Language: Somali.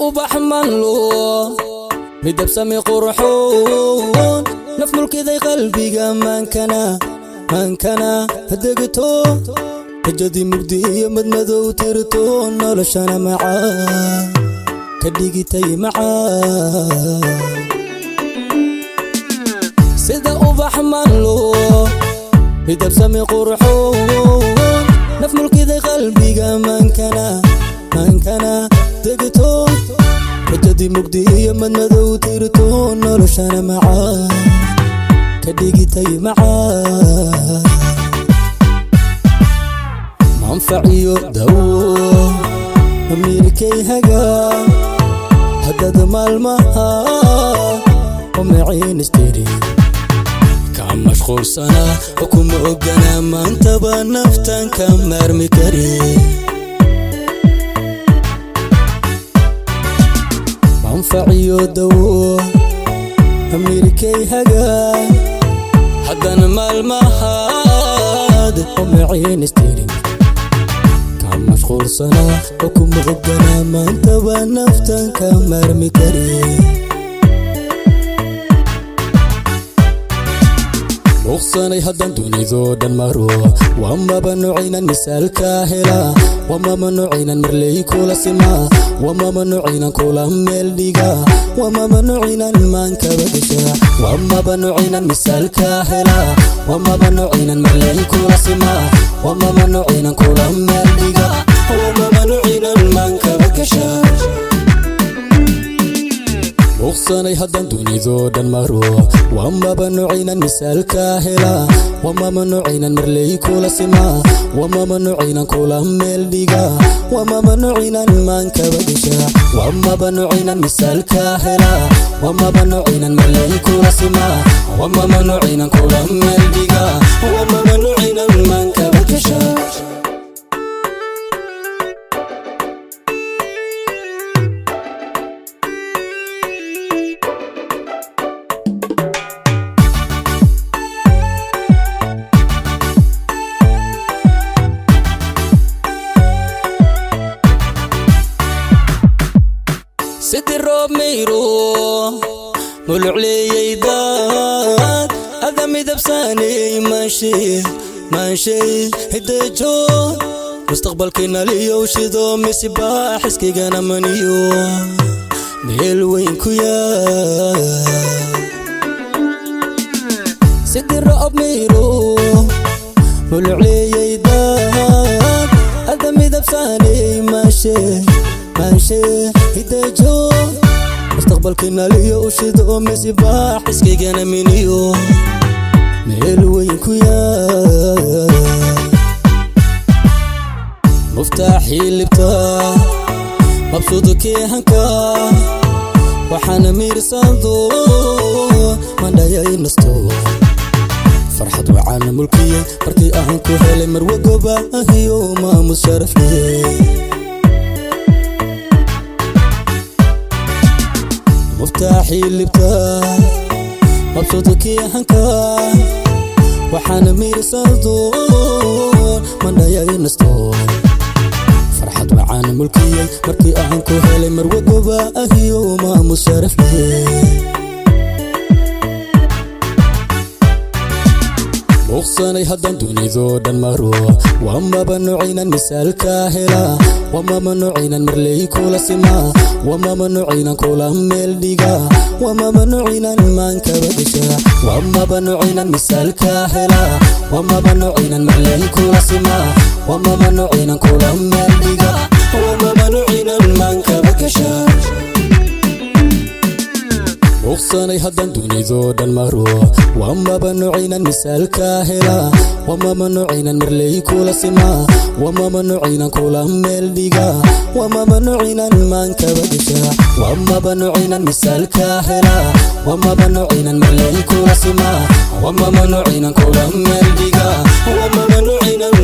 Ubax manlo midabsami qurxoon, naf mulkiday qalbiga maankana maankana degto, rajadii mugdi iyo madmadow tirto, noloshana macaa ka dhigitay macaa. Sida ubax manlo midabsami qurxoon, naf mulkiday qalbiga maankana maankana degto, rajadii mugdi iyo madmadow tirto, noloshana macaa ka dhigitay macaa. Manfaciyo dawo amiirkay hagaa, haddad maalmaha umaciin istiri ka mashquulsanaa kuma oganaa, maantaba naftan ka maarmi kari. Manfaciyo dawo amiirkay hagaa, haddana maalmahaad umaciin istiri ka mashquulsanaa kuma oganaa, maantaba naftan ka maarmi kari. Muuqsanay haddaan dunidoo dhan maro, waa mabanucinan misaalka helaa, waa mamanucinan marley kula simaa, waa mamanucinan kula meel dhigaa, waa mamanucinan maankaba gashaa. Waa mabanucinan misaalka helaa, waa mamanucinan marley kula simaa, waa mamanucinan kula meel dhigaa, waa mamanucinan maankaba gashaa. Muuqsanay haddaan dunidoo dhan maro, waa mabanucinan misaalka helaa, waa mamanucinan marley kula simaa, waa mamanucinan kula meel dhigaa, waa mamanucinan maankaba gashaa. Waa mabanucinan misaalka helaa, waa mabanucinan marley kula simaa, waa mamanucinan kula meel dhigaa, waa mamanucinan maankaba gashaa. Sidii roob mayro mulucleeyey daad, ada midabsaaney maanshay maanshay hideejo, mustaqbalkiinaliyow shido misibaa xiskaygana maniyo meel weyn ku yaa. Sidii roob mayro mulucleeyey daad, ada midabsaaney maanshay maanshay hideejo, mustaqbalkiinaliyo ushido misibaa xiskaygana miniyo meel weyn ku yaa. Muftaaxii libta mabsuudkii hanka, waxaana miirsado mandhayay nasto, farxad waxaana mulkiyey markii aan ku helay marwa goba ahiyo maamus sharafle. Muftaaxii libta mabsuudkii hanka, waxaana miirsado mandhayay nasto, farxad waxaana mulkiyey markii aan ku helay marwa goba ahiyo maamus sharafle. Muuqsanay haddaan dunidoo dhan maro, waa mabanucinan misaalka helaa, waa mamanucinan marley kula simaa, waa mamanucinan kula meel dhigaa, waa mamanucinan maankaba gashaa. Waa mabanucinan misaalka helaa, waa mabanucinan marley kula simaa, waa mamanucinan kula meel dhigaa, waa mamanucinan maankaba gashaa. Muuqsanay haddaan dunidoo dhan maro, waa mabanucinan misaalka helaa, waa mamanucinan marley kula simaa, waa mamanucinan kula meel dhigaa, waa mamanucinan maankaba gashaa. Waa mabanucinan misaalka helaa, waa mabanucinan marley kula simaa, waa mamanucinan kula meel dhigaa, waa mamanucinan.